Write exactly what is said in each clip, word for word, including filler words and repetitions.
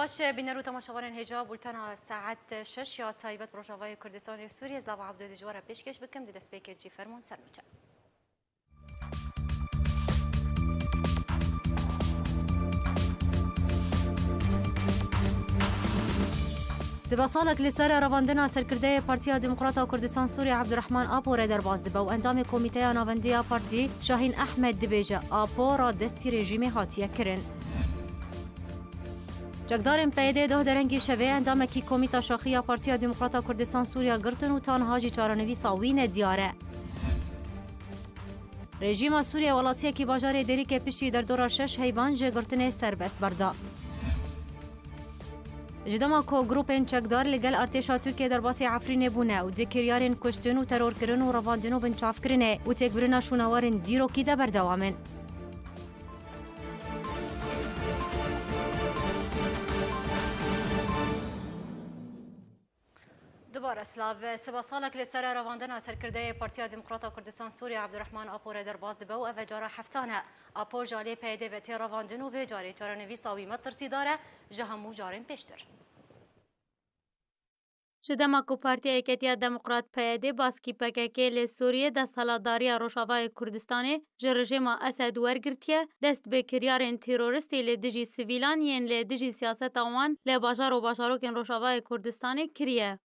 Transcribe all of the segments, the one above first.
Baş e, bîner û temaşevanên hêja, bultena saet şeş ya taybet bi Rojavayê Kurdistanê û Sûriyê, Zlava Ebdo dê ji we re pêşkêş bikim, di destpêkê jî fermûn ser nûçe. Sibê salek li ser revandina serkirdeyê Partiya Demokrata Kurdistan Sûriye Ebdurrahman Apo re derbas dibe û endamê Komîteya Navendî ya Partî Şahîn Ehmed dibêje, Apo radestî rejîmê hatiye kirin. Çekdarên P Y D doh derengî şevê endamekî Komîta Şaxî ya Partiya Demokrata Kurdistan Sûriye girtin û ta niha jî çarenivîsa wî nediyar e. Rejîma Sûriye welatiyekî bajarê Dêrikê piştî derdora şeş heyvan ji girtinê serbest berda. Ji dema ku grûpên çekdar li gel artêşa Tirkiyê derbasî Efrînê bûne û di kiryarên kuştin û terorkirin û revandin û binçavkirinê û têkbirina şûnewarên dîrokî de berdewam in. Dubare silav. Sibê salek li ser revandina serkirdeyê Partiya Demokrata Kurdistan Sûriye Ebdurrahman Apo re derbas dibe û ev e cara heftan e. Apo ji aliyê P Y D ve tê revandin û vê carê çarenivîsa wî metirsîdar e ji hemû carên pêştir. Ji dema ku Partiya Yeketiya Demokrat P Y D baskî P K K li Sûriyê desthilatdariya Rojavayê Kurdistanê ji rejîma Esed wergirtiye, dest bi kiryarên teroristî li dijî sivîlan yên li dijî siyaseta wan li bajar û bajarokên Rojavayê Kurdistanê kiriye.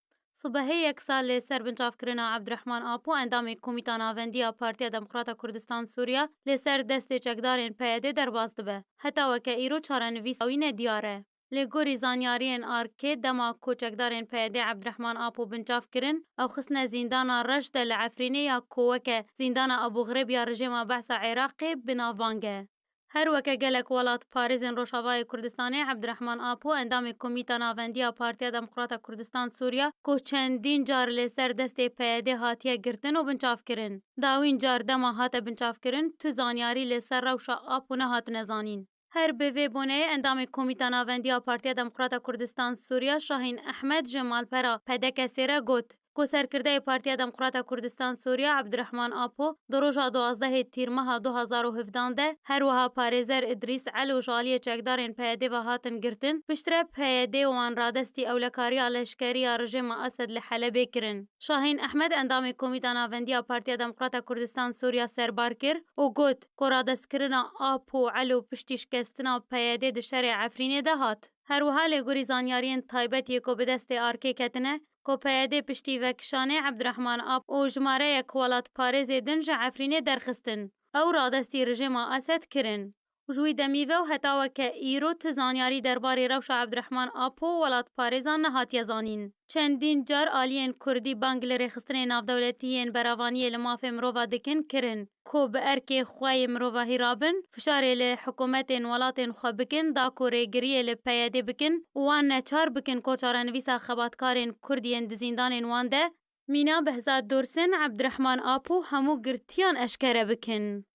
Sibehê yek sal li ser binçavkirina Ebdurrahman Apo, endamê Komîta Navendî ya Partiya Demokrata Kurdistan Sûriya, li ser destê çekdarên P Y D derbas dibe. Heta weke îro çarenivîsa wî nediyar e. Li gorî zanyariyên arkê, dema ku çekdarên P Y D Ebdurrahman Apo binçav kirin, ew xistine zîndana Reş de li Efrînê ya ku weke zîndana Abu Xirêb ya rejîma Behsa Iraqê bi navbang e. Her weke gelek welatparêzên Rojavayê Kurdistanê, Ebdurrahman Apo, endamê Komîta Navendî ya Partiya Demokrata Kurdistan Sûriya, ku çendîn car li ser destê P Y D hatiye girtin û binçavkirin. Dawîn car dema hate binçavkirin, tu zanyarî li ser rewşa Apo nehatine zanîn. Her bi vê boneyê endamê Komîta Navendî ya Partiya Demokrata Kurdistan Sûriya Şahîn Ehmed ji malpera P D K S re got ku serkirdeyê Partiya Demokrata Kurdistan Sûriya Ebdurrahman Apo di roja duwazdehê Tîrmeha du hazar û hevdan de, her wiha parêzer Idrîs Elo ji aliyê çekdarên P Y D ve hatin girtin, piştre P Y D wan radestî ewlekariya leşkerî ya rejîma Esed li Helebê kirin. Şahîn Ehmed endamê Komîta Navendî ya Partiya Demokrata Kurdistan Sûriya serbar kir û got ku radestkirina Apo Elo piştî şikestina P Y D di şerê Efrînê de hat. Her wiha lê gorî zanyariyên taybet yê ku bi destê arkê ketine, ku P Y D piştî vekişanê Ebdurrahman Apo û jimareyek welatparêzê din ji Efrînê derxistin, ew radestî rejîma Esed kirin. Ji wî demî ve û heta weke îro tu zanyarî derbarê rewşa Ebdurrahman Apo welatparêzan nehatiye zanîn. Çendîn car aliyên Kurdî bang li rêxistinên navdewletî yên beravaniyê li mafê mirova dikin kirin, ku bi erkê xwe yê mirovahî rabin, fişarê li hikûmetên welatên xwe bikin, da ku rêgiriyê li P Y D bikin û wan neçar bikin ku çarenivîsa xebatkarên Kurd yên di zîndanên wan de, mîna Behzad Dursin, Ebdurrahman Apo hemû girtiyan eşkere bikin.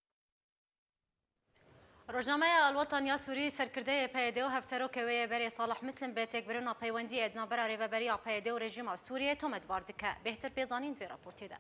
Rojnameya El-Watan ya Sûrî serkirdeyê P Y D û hevserokê wê yê berê Salih Muslim bi têkbirina peywendiyê di navbera rêveberiya P Y D û rejîma Sûriyê tometbar dike. Bêhtir pê zanîn di vê raportê de.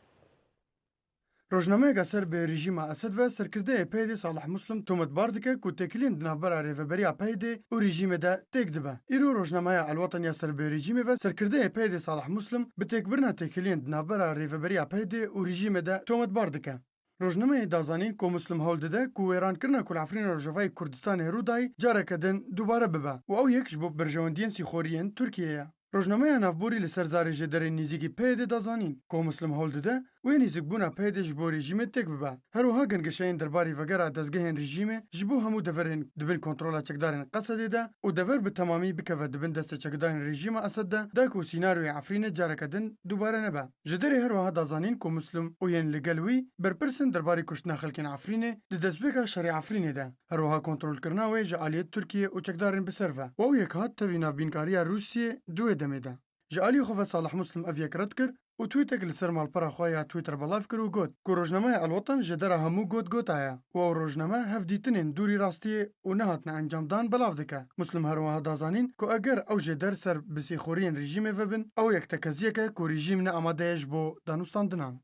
Rojnameyeke ser bi rejîma Esed ve serkirdeyê P Y D Salih Muslim tometbar dike ku têkiliyên di navbera rêveberiya P Y D û rejîmê de têk dibe. Îro rojnameya El-Watan ya ser bi rejîmê ve serkirdeyê P Y D Salih Muslim bi têkbirina têkiliyên di navbera rêveberiya P Y D û rejîmê de tometbar dike. Rojnameyê da zanîn ku Muslim hewl dide ku wêrankirina ku li Efrîna Rojavayê Kurdistanê rû dayî careke din dubare bibe û ew yek ji bo berjewendiyên sîxorî yên Tirkiyê ye. Rojnameya navborî li ser zarê jêderên nêzîkî P Y D da zanîn ku Muslim hewl dide wê nêzîkbûna P Y D ji bo rejîmê têk bibe. Her wiha gengeşeyên derbarî vegera dezgehên rejîmê ji bo hemû deverên di bin kontrola çekdarên Qesedê de û dever bi temamî bikeve di bin destê çekdarên rejîma Esed de, da ku sînaryoyê Efrînê careke din dubare nebe. Ji derê her wiha da zanîn ku Muslim û yên li gel wî berpirs in derbarê kuştina xelkên Efrînê di destpêka şerê Efrînê de. Her wiha kontrolkirina wê ji aliyê Tirkiye û çekdarên bi ser ve û ew yek hat tevî navbînkariya Rûsiyê di wê demê de. Ji alî xwe ve Salih Muslim ev yek red kir û twîtek li ser malpera xwe ya Twitter belav kir û got ku rojnameya El-Watan ji dera hemû gotgota ye û ew rojname hevdîtinên dûrî rastiyê û nehatine encamdan belav dike. Muslim her wiha da zanîn ku eger ew jêder ser bi sîxoriyên rejîmê vebin, ew yek tekeziyek e ku rejîm ne amade ye ji bo danûstandinan.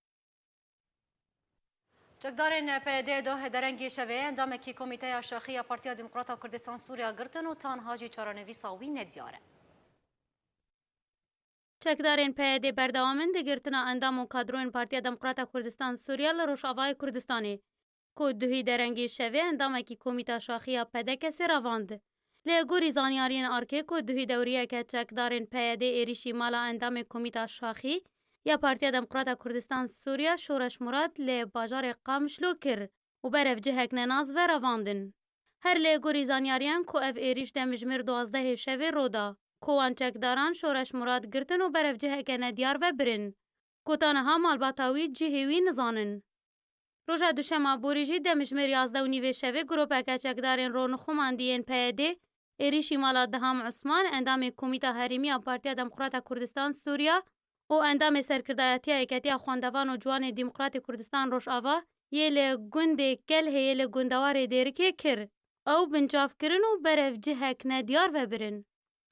Çekdarên P Y D doh derengî şevê endamekî Komîteya Şaxî ya Partiya Demokrata Kurdistan Sûriya girtin û tanha jî çarenivîsa wî nediyar e. Çekdarên P Y D berdewam in di girtina endam û kadroyên Partiya Demokrata Kurdistan Sûriya li Rojavayê Kurdistanê, ku duhî derengî şevê endamekî Komîta Şaxî ya P D K'ê revand. Lê gorî zanyariyên arkê ku duhî dewriyeke çekdarên P Y D êrîşî mala endamê Komîta Şaxî ya Partiya Demokrata Kurdistan Sûriya Şoreş Murad li bajarê Qamişlo kir û berev cihek nenas ve revandin. Her lê gorî zanyariyan ku ev êrîş demjimêr duwazdehê şevê ro da, ku wan çekdaran Şoreş Murad girtin û berev ciheke nediyar ve birin, ku ta niha malbata wî cihê wî nizanin. Roja duşema borî jî demjimêr yazdeh û nîvê şevê gropeke çekdarên ronixumandiyên P Y D êrîşî mala Diham Usman, endamê Komîta Herêmî ya Partiya Demokrata Kurdistan Sûriya û endamê Serkirdayetiya Yeketiya Xwendevan û Ciwanê Demokratê Kurdistan Rojava yê li gundê Kelheyê li gundewarê Dêrikê kir. Ew binçav kirin û berev cihek nediyar ve birin.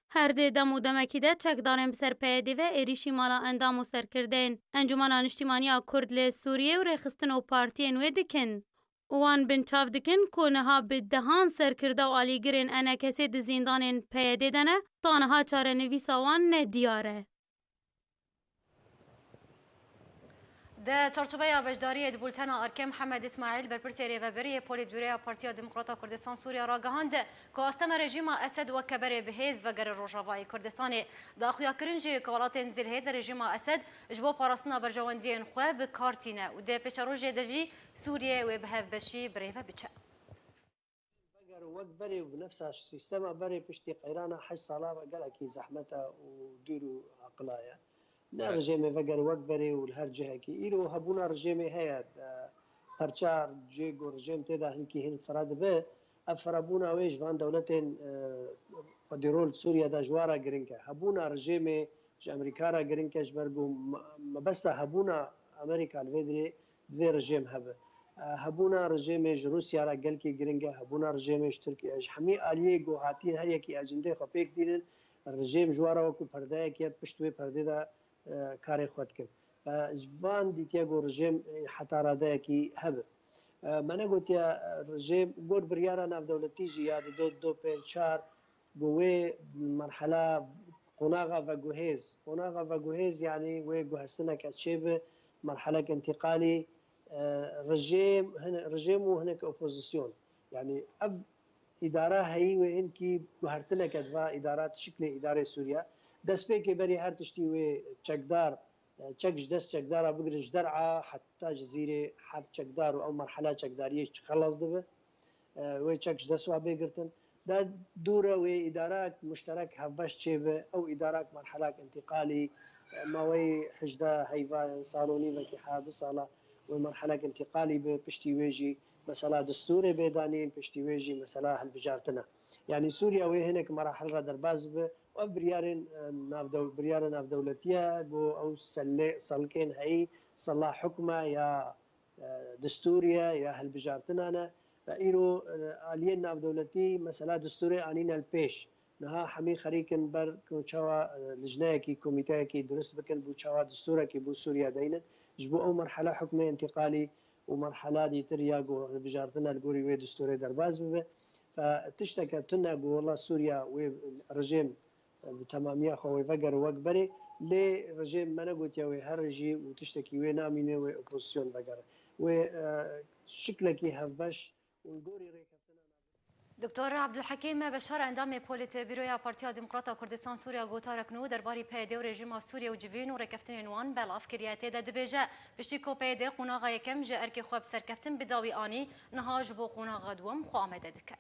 Her di dem û demekî de çekdarên bi ser P Y D ve êrîşî mala endam û serkirdeyên Encûmena Niştîmaniya Kurd li Sûriyê û rêxistin û partiyên wê dikin û wan binçav dikin ku niha bi dehan serkirde û alîgirên E N K'ê di zîndanên P Y D de ne, ta niha çarenivîsa wan nediyar e. Di çarçoveya beşdariyê di bultena Arkê, Mihemed Îsmaîl, berpirsê rêvebirî yê Polîtbûroya Partiya Demokrata Kurdistan Sûriya ragihand ku astema rejîma Esed weke berê bi hêz vegere Rojavayê Kurdistanê. Daxuyakirin jî ku welatên zilhêz rejîma Esed ji bo parastina berjewendiyên xwe bi kar tîne û di pêşerojê de jî Sûriyê wê bi hevbeşî bi rê ve biçe. Veger û wek berê û bi nefsa sîstema berê piştî qeyrana heşt sala ve gelekî zehmet e û dûr û aqila ye. Ne rejêmê veger û wek berê û li her cihekî. Îro hebûna rejêmê heye, e, perça cê ku rejêm tê de hinkî hin fire dibe, ev firebûna wê ji van dewletên, e, xwedîrol Sûriye de ji wan re giring e. Hebûna rejêmê ji Amerîka re giring e, ji ber ku me-, mebesta hebûna Amerîka li vê dirê divê rejêm hebe. E, hebûna rejêmê ji Rûsya re gelkî giring e, hebûna rejêmê ji Tirkiye, ji hemî aliyê ku hatiyên her yekî ecindeyê xwe pêk dînin, rejêm ji wan re wekû perdeyek ye, pişt wê perdê de, e, karê xwe dikin. E, ji van dîtiye ku rejêm, e, heta radeyekî hebe. E, me negotiye, e, rejêm gor biryara navdewletî jî ya di do, do pênc çar, ku wê merhela qonaxa veguhêz, qonaxa veguhêz, yanî wê guhestineke çêbe, merhelek întîqalî, e, rejêm, hin-, rejêm û hinek opozîsyon. Yanî ev îdara heyî wê hinkî guhertineke diva îdara, şiklê îdarê Sûriye. Destpêkê berî her tiştî wê çekdar, e, çek ji dest çekdara bigirin ji der'a heta Cizîrê heft çekdar û ew merhela çekdariyê xelas dibe. E, wê çek ji dest wa bê girtin. De dûre wê îdarak muşterek hevbeş çêbe, ew îdarak merhelak întîqalî, e, maweyî hejdeh heyva, salonî vekî heya du sala wê merhelek întîqalî be, piştî wê jî mesela distûrê bê danîn, piştî wê jî mesela hilbijartina. Yanî Sûriye wê hinek merahil re derbas bibe. Ev biryarên, e, navdew-, biryara navdewletî ye, ku ew selle-, selkên heyî, sela hukme ya, e, distûrî ye, ya hilbijartina ne. Ve îro, e, aliyên navdewletî mesela distûrê anîne li pêş. Niha hemî xerîk in ber ku çawa, e, lijneyekî, komîteyekî dirust bikin, bo çawa distûrekî bo Sûriye deynin. Ji bo ew merhela hukmê întîqalî û merhela dîtir ya ku hilbijartina li gorî wê distûrê derbas bibe. Fe tişteke tune ku wela Sûriye wê rejêm bi temamiya xwe wê vegere wek berê, lê rejêm me negotiye wê here jî û tiştekî wê namîne wê opozîsyon vegere. Wê, e, şiklekî hevbeş û li gorî rêkeftina Doktor Abdulhekîm Beşar, endamê Polîtbîroya Partiya Demokrata Kurdistan Sûriya, gotarek nû derbarî P Y D û rejîma Sûriye û civîn û rêkeftinên wan belav kiriye. Tê de dibêje, piştî ku P Y D qonaxa yekem ji erkê xwe bi serkeftin bi dawî anî, niha ji bo qonaxa duwem xwe amade dike.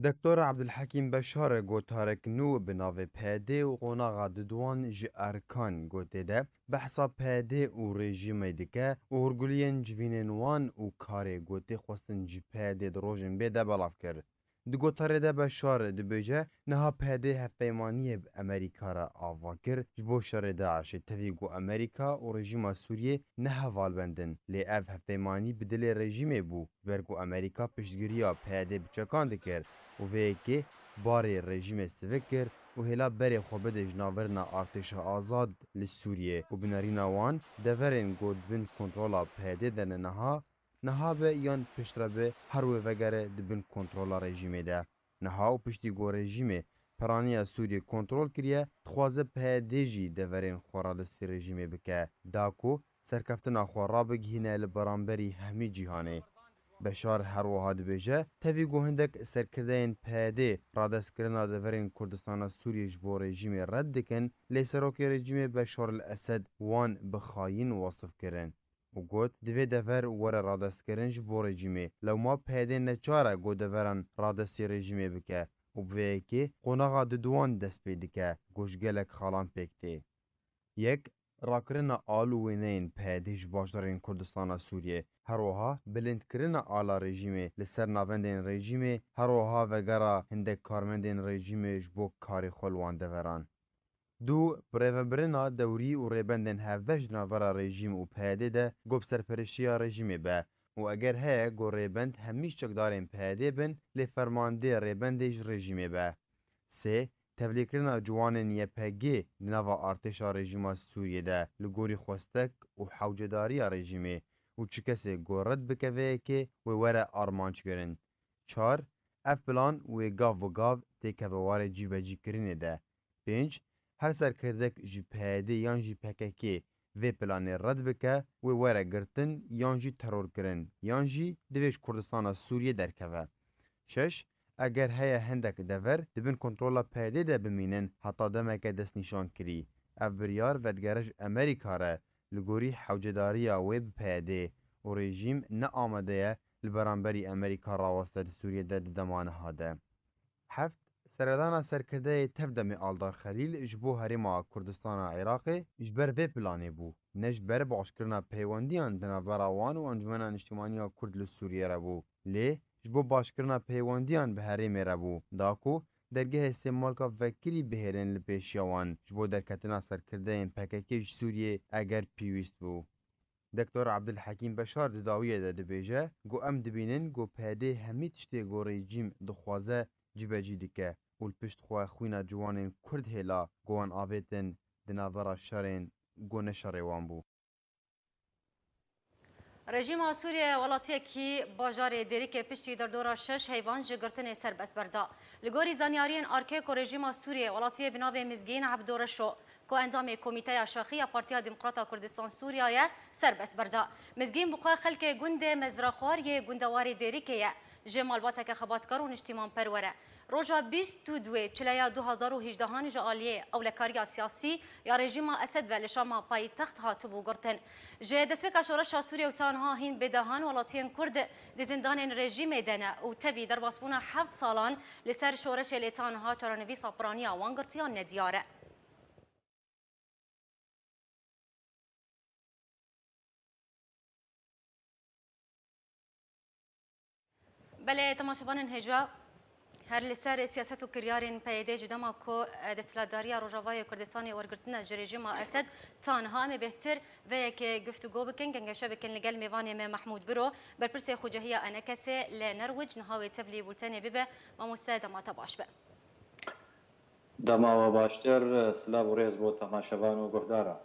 Doktor Abdulhekîm Beşar, gotarek nû bi navê P Y D û qonaxa diduwan ji erkan gotê de, behsa P Y D û rejîmê dike û hûrguliyên civînên wan û karê gotê xwestin ji P Y D di rojên bê de belav kir. Di gotarê de Beşar dibêje, niha P Y D hevpeymaniyê bi Amerîka re ava kir ji bo şerê DAIŞê. Tevî ku Amerîka û rejîma Sûriyê ne hevalbend in, lê ev hevpeymanî bi dilê rejîmê bû, ji ber ku Amerîka piştgiriya P Y D bi çekan dikir û vê yekê barê rejîmê sivik kir û hêla berê xwe bide ji navbirina artêşa azad li Sûriyê û bi nerîna wan deverên ku di bin kontrola P Y D de ne niha, niha be yan piştre be, her wê vegere di bin kontrola rejîmê de. Niha û piştî ku rejîmê piraniya Sûriyê kontrol kiriye, dixwaze P Y D jî deverên xwe radestî rejîmê bike, da ku serkeftina xwe rabigihîne li beramberî hemî cîhanê. Beşar her wiha dibêje, tevî ku hindek serkirdeyên P Y D radestkirina deverên Kurdistana Sûriyê ji bo rejîmê red dikin, lê serokê rejîmê Beşar el Esed wan bi xayîn wesif kirin û got, divê dever were radestkirin ji bo rejîmê. Lewma P Y D neçar e ku deveran radestî rejîmê bike û bi vê yekê qonaxa diduwan dest pê dike ku ji gelek xalan pêk tê. Yek, rakirina al û wêneyên P Y D ji bajarên Kurdistana Sûriyê, her wiha bilindkirina ala rejîmê li ser navendên rejîmê, her wiha vegera hindek karmendên rejîmê ji bo karê xwe li wan deveran. Du, birêvebirina dewrî û rêbendên hevbeş di navbera rejîm û P Y D de ku bi serpereştiya rejîmê be û eger heye ku rêbend hemî çekdarên P Y D bin, lê fermandê rêbendê ji rejîmê be. Sê, tevlîkirina ciwanên Y P G di nava artêşa rejîma Sûriyê de li gorî xwestek û hewcedariya rejîmê û çi kesê ku red bike vê yekê wê were armanc kirin. Çar, ev plan wê gav bi gav têkeve warê cîbecîkirinê de. Pênc, her serkirdek ji P Y D yan jî P K K vê planê red bike, wê were girtin yan jî terorkirin, yan jî divê ji Kurdistana Sûriyê derkeve. Şeş, eger heye hindek dever di bin kontrola P Y D de bimînin heta demeke destnîşan kirî, ev biryar vedigere ji Amerîka re, li gorî hewcedariya wê bi P Y D û rejîm ne amade ye li beramberî Amerîka raweste di Sûriyê de di dema niha de. Heft, seredana serkirdeyê tevdemê Aldar Xelîl ji bo Herêma Kurdistana Iraqê ji ber vê planê bû, ne ji ber başkirina peywendiyan di navbera wan û Encûmena Niştimanî ya Kurd li Sûriyê re bû, lê ji bo başkirina peywendiyan bi herêmê re bû, da ku dergehê Sêmalka Vekirî bihêlin li pêşiya wan ji bo derketina serkirdeyên P K K ji Sûriyê eger pêwîst bû. Doktor Ebdulhekîm Beşar di dawiyê de dibêje ku em dibînin ku P Y D hemî tiştê ku rejîm dixwaze cîbecî dike û li pişt xwe xwîna ciwanên Kurd hêla ku wan avêtin di navbera şerên ku ne şerê wan bû. Rejîma Sûriyê welatiyekî bajarê Dêrikê piştî derdora şeş heyvan ji girtinê serbest berda. Li gorî zanyariyên arkê ku rejîma Sûriyê welatiyê bi navê Mizgîn Ebdo Reşo, ku endamê Komîteya Şaxî ya Partiya Demokrata Kurdistan Sûriya ye, serbest berda. Mizgîn bi xwe xelkê gundê Mezraxwar yê gundewarê Dêrikê ye. Ji malbateke xebatkar û niştîmanperwer e. Roja bîst û duê Çileya du hazar û hejdehan ji aliyê ewlekariya siyasî ya rejîma Esed ve li Şama paytext hatibû girtin. Ji destpêka şoreşa Sûriyê û ta niha hîn bêdehan welatiyên Kurd di zindanên rejîmê de ne û tevî derbasbûna heft salan li ser şoreşê lê ta niha çarenivîsa piraniya wan girtiyan nediyar e. Belê, temaşevanên hêja, her li ser siyaset û kiryarên P Y D ji dema ku, e, desthilatdariya Rojavayê Kurdistanê wergirtine ji rejîma Esed, ta niha em ê bêhtir vê yekê guftûgo bikin, gengeşe bikin li gel mêvanê me Mehmûd Biro, berpirsê xucehiya ENKSê li Norwich, niha wê tevlî bultenê bibe. Mamoste, dema te baş be. Dema we baştir, silav û rêz bo temaşevan û guhdaran.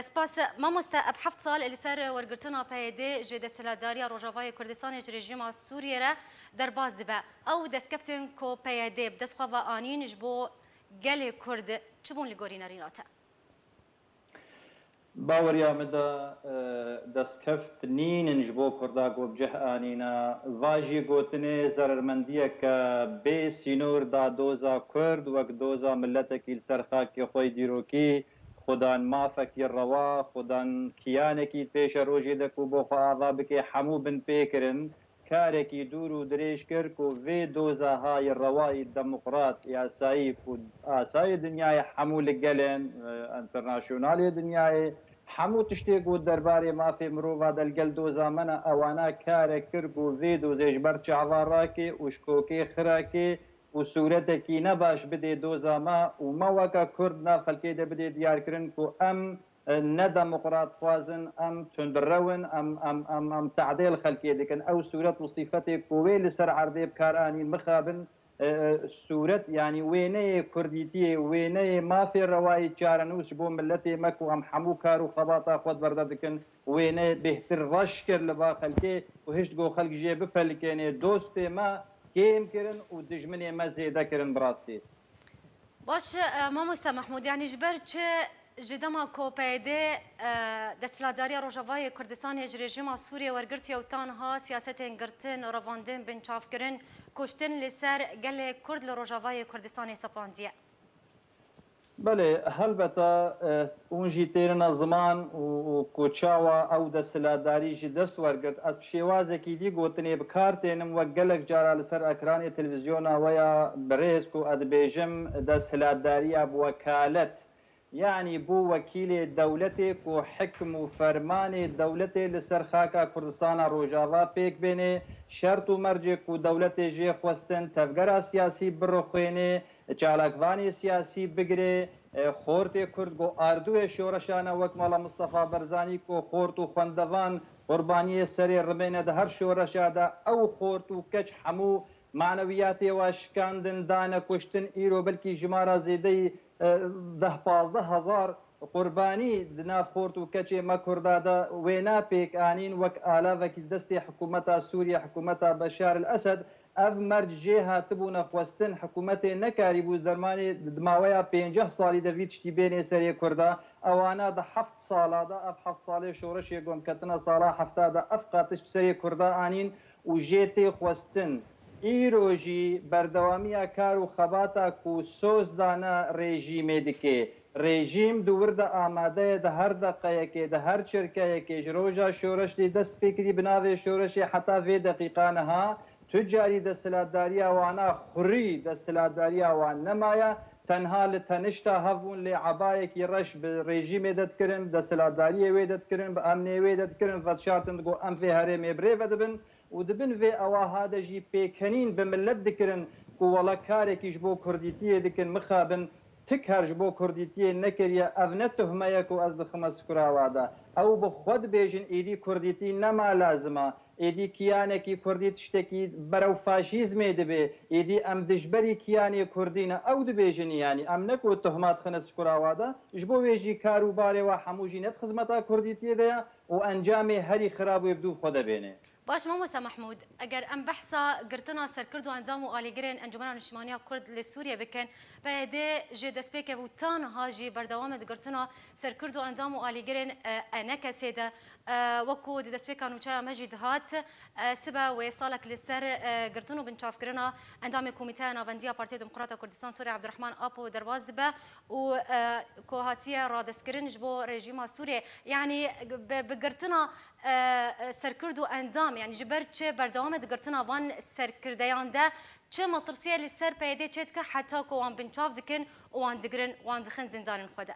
Spas. Mamoste, ev heft sal li ser wergirtina P Y D ji desthilatdariya Rojavayê Kurdistanê ji rejîma Sûriyê re derbas dibe. Ew destkeftên ku P Y D bi dest xwe ve anîn ji bo gelê Kurd çi bûn li gorî nerîna te? Baweriya min de, e, destkeft nînin ji bo Kurda ku bi cih anîne. Va jî gotinê zerermendiyeke bê sînor da doza Kurd wek doza miletekî li ser xakê xwe yê dîrokî, xwedan mafekî rewa, xwedan kiyanekî pêşerojê de ku bo xwe ava bike, hemû bin pê kirin. Karekî dûr û dirêj kir ku vê doza hayê rewayî demokrat, yasayî ku asayê dinyayê hemû li gelên, e, enternasyonalê dinyayê hemû tiştê ku derbarê mafê mirova de li gel doza me ne, ewana karek kir ku vê dozê ji ber çava rake û ji kokê xirake û sûretekî nebaş bidê doza me û me weke Kurd nav xelkê de bidê diyarkirin ku em, e, ne demokratxwaz in, em tundrew in, em, em, em, em tehdê li xelkê dikin. Ew sûret û sîfetê ku wê li ser erdê bi kar anîn mixabin, e, e, sûret, yanî wêneyê kurdîtiyê, wêneyê mafê rewayî çarenûs ji bo miletê me ku em hemû kar û xebata xwe di berde dikin, wêne bêhtir reş kir li ba xelkê û hişt ku xelk jê bipelikênê. Dostê me kêm kirin û dijminê me zêde kirin bi rastî. Baş, e, mamoste Mehmûd, yanî ji ber çi ji dema ku P Y D, e, desthilatdariya Rojavayê Kurdistanê ji rejîma Sûriyê wergirtiye û ta niha siyasetên girtin, revandin, binçavkirin, kuştin li ser gelê Kurd li Rojavayê Kurdistanê sepandiye? Belê, helbeta, e, hûn jî têrine ziman û, û ku çawa ew desthilatdarî ji dest wergirt. Ez bi şêwazekî dî gotinê bi kar tênim, wek gelek cara li ser ekranê televîzyona we ya birêz ku ez dibêjim desthilatdariya bi wekalet, yanî bû wekîlê dewletê ku hikm û fermanê dewletê li ser xaka Kurdistana Rojava pêk bênê, şert û mercê ku dewletê jê xwestin, tevgera siyasî birixwênê, çalakvanê siyasî bigirê, e, xortê Kurd ku ardûyê şoreşa ne wek Mala Mistefa Barzanî ku xort û xwendevan qurbaniyê serê rimê ne di her şoreşa de, ew xort û keç hemû manewiyatê wa şikandin, dane kuştin, îro belkî jimara zêdeyî, e, deh pazdeh hezar qurbanî di nav xort û keçê me Kurda de wêna pêk anîn wek alavekî destê hikûmeta Sûriye, hikûmeta Beşar el Esed. Ev merc jê hatibûne xwestin, hikûmetê nekarîbû dermanê di maweya pênceh salî de vî tiştî bênê serê Kurda. Ewana di heft sala de, ev heft salê şoreşê gom ketine sala hefta de ev qatiş bi serê Kurda anîn û jê tê xwestin. Îro jî berdewamiya kar û xebata ku soz dane rejîmê dike. Rejîm di wir de amade ye, di her deqeyekê, di her çirkeyekê, ji roja şoreşê dest pê kirî bi navê şoreşê heta vê deqîqa niha tu carî desthilatdariya wana xurî, desthilatdariya wan nemaye. Tenha li tenişta hev bûn, lê ebayekî reş bi rejîmê de dikirin, bi desthilatdariyê wê de dikirin, bi emnê wê de dikirin, vedişartin digot em vê herêmê bi rê ve dibin û di bin vê ewaha de jî pêkenîn bi milet dikirin ku wele karekî ji bo kurdîtiyê dikin, mixabin, ti kar ji bo kurdîtiyê nekiriye. Ev ne tuhme ye ku ez dixime sikura wa de. Ew bi xwe dibêjin êdî kurdîtî nema lazim e. Êdî kiyanekî kurdî tiştekî berew faşîzmê dibe. Êdî em dijberî kiyanê kurdî ne. Ew dibêjin, yanî em ne ku tuhma dixine sikura wa de. Ji bo wê jî kar û barê wa hemû jî ne di xizmeta kurdîtiyê de ye û encamê herî xirab wê bi dûv xwe de bêne. Baş, mamoste Mehmûd, eger em behsa girtina serkird û endam û alîgirên Encûmena Niştimanî ya Kurd li Sûriyê bikin, P Y D ji destpêkê û ta niha jî berdewam e di girtina serkird û endam û alîgirên, e, E N K S'ê de. E, wekû di destpêka nûçeya me jî dihat, e, sibe wê salek li ser, e, girtin û binçavkirina endamê Komîteya Navendiya Partiya Demokrata Kurdistan Sûriyê Abdurrahman Apo derbas dibe û, e, ku hatiye radestkirin ji bo rejîma Sûriyê. Yanî bi, bi girtina, e, e, serkird û endam, yanî ji ber çi berdewam e di girtina van serkirdeyan de, çi metirsiyê li ser P Y D çêdike heta ku wan binçav dikin û wan digirin, wan dixin zindanên xwe de?